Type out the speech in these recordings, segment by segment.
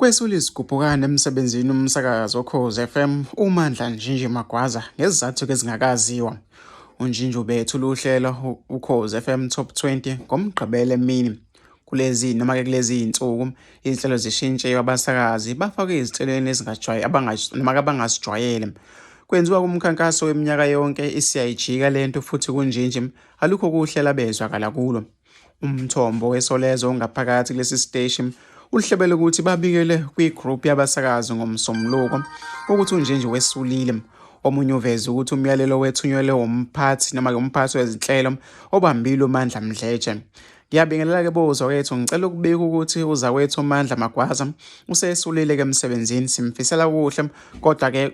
Kwesula izigubhukane emsebenzini umsakazi woKhozi FM uMandla Njinji Magwaza ngezizathu ezingakaziwa. UNjinji ubethula uhlelo uKhozi FM Top 20 ngoMgqibelo emini. Kulezi noma-ke kulezi iy'nsuku izinhlelo zishintshe abasakazi bafake ezinhlelweni ezingajwaye noma-ke abangazijwayele. Kwenziwa kumkhankaso weminyaka yonke isiyayijika lento futhi kunjinji alukho kuhle labezwakala kulo. Umthombo weSolezwe ongaphakathi kulesi siteshi uhlebele ukuthi babikele kwi-group yabasakazi ngoMsombuluko ukuthi uNjenje wesulile. Omunye uveze ukuthi umyalelo wethunyelwe umphathi noma-ke umphathi wezinhlelo obambile uMandla Mdletshe. Ngiyabingelela-ke bozakwethu, ngicela ukubika ukuthi uzakwethu uMandla Magwaza usesulile-ke emsebenzini, simfisela okuhle kodwa-ke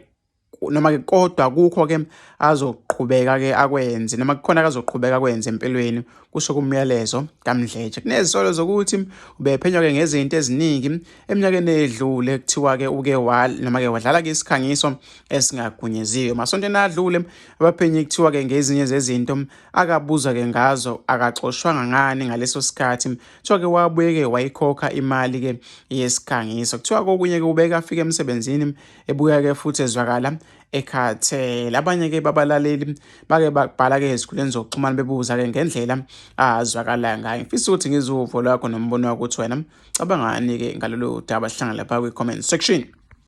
noma ke kodwa kukho ke azoqhubeka ke akwenze noma kukhona akazoqhubeka akwenze empilweni kusho kumyalezo kaMdletshe. Kunezisolo zokuthi ubephenywa ke ngezinto eziningi eminyakeni edlule kuthiwa ke uke wa noma ke wadlala ke isikhangiso esingagunyeziwe. Emasontweni adlule abaphenyi kuthiwa ke ngezinye zezinto akabuzwa ke ngazo akaxoshwanga ngani ngaleso sikhathi kuthiwa ke wabuye ke wayikhokha imali ke yesikhangiso. Kuthiwa kokunye ke ubeke afike emsebenzini ebuya-ke futhi ezwakala ekhathele. Abanye-ke babalaleli bake babhala-ke ezikhuleni zokuxhumana bebuza-ke ngendlela azwakala ngayo. Ngifisa ukuthi ngizwe uvo lwakho nombono wakho ukuthi wena cabangani-ke ngalolu daba. Sihlangane lapha kwi-comment section.